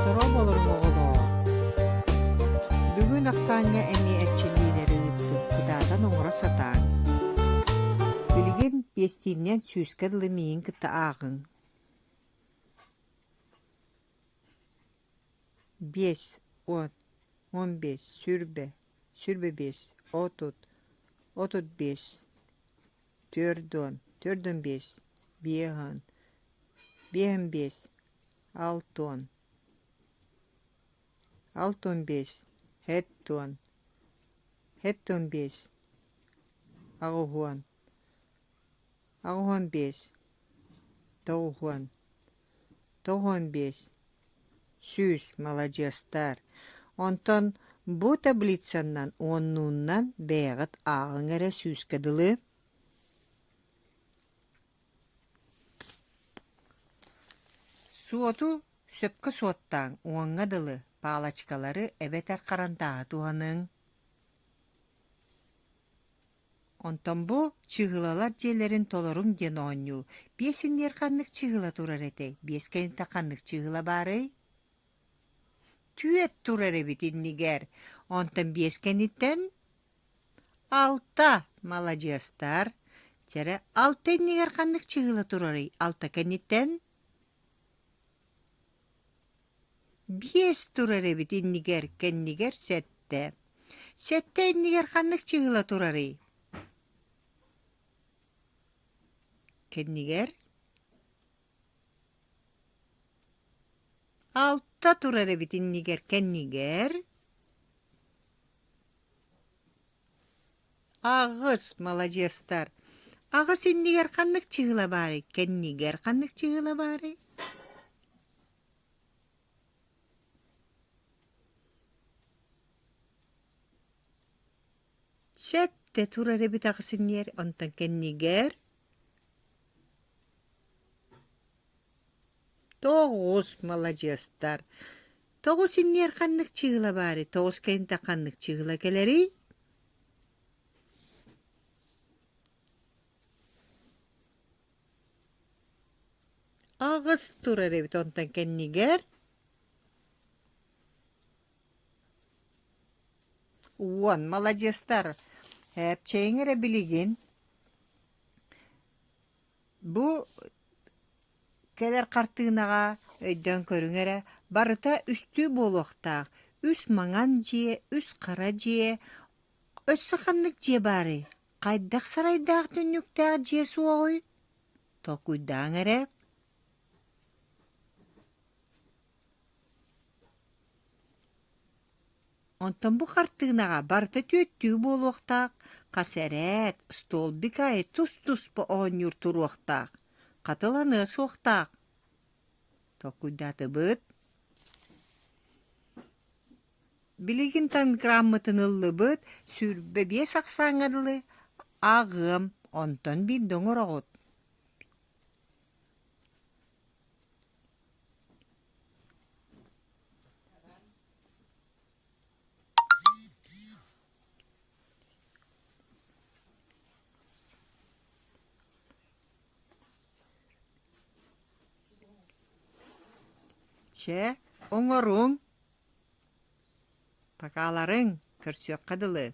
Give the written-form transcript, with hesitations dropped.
Дорооболоруҥ оҕолоор! Бүгүн ахсааҥҥа эмиэ эрчиллиилэри ыыттым, кытаатан оҥоро сатааҥ. Билигин биэстииннэн сүүскэ дылы миигин кытта ааҕыҥ. 5, 10, 15, 20, 25, 30, 35, 40, 45, 50, 55, 60, 65, 70, 75, 80, 85, 90, 95, 100 маладьыастар. Онтон бу таблицаннан уоннууннан бэйэҕит ааҕыҥ эрэ сүүскэ дылы. Суоту сөпкө суоттааҥ, уоҥҥа дылы палочкалары эбэтэр харандааһы туһаныҥ. Онтон бу чыыһылалар дьиэлэрин толоруҥ диэн оонньуу. Биэс иннигэр ханнык чыыһыла турар этэй? Биэс кэнниттэн ханнык чыыһыла баарый? Түөрт турар эбит иннигэр. Онтон биэс кэнниттэн Алта, маладьыастар. Чэрэ, алта иннигэр ханнык чыыһыла турарый? Алта кэнниттэн? Биэс турар эбит иннигэр, кэннигэр сэттэ. Сэттэ иннигэр ханнык чыыһыла турарый? Кэннигэр? Алта турар эбит иннигэр, кэннигэр? Аҕыс, маладьыастар! Аҕыс иннигэр ханнык чыыһыла баарый, кэннигэр ханнык чыыһыла баарый? Сэттэ турар эбит аҕыс иннигэр, онтон кэннигэр Тоҕус, маладьыастар! Тоҕус иннигэр ханнык чыыһыла баарый, тоҕус кэнниттэн ханнык чыыһыла кэлэрий? Аҕыс турар эбит онтон кэннигэр Уон, маладьыастар! Эпчэйиҥ эрэ билигин Бу кэлэр хартыынаҕа өйдөөн көрүҥ эрэ, барыта үстүү буолуохтаах: үс маҥан дьиэ, үс хара дьиэ. Өссө ханнык дьиэ баарый? Хайдах сарайдаах түннүктээх дьиэ суоҕуй? Толкуйдааҥ эрэ. Онтон бу хартыынаҕа барыта түөттүү буолуохтаах, хас эрээт, столбик аайы тус-туспа оонньуур туруохтаах, хатыланыа суохтаах. Толкуйдаатыбыт. Билигин танграммытын ыллыбыт, 25 ахсааҥҥа дылы ааҕыам, онтон биирдэ оҥороҕут. Чэ, оҥоруҥ, покаларыҥ, көрсүөххэ дылы.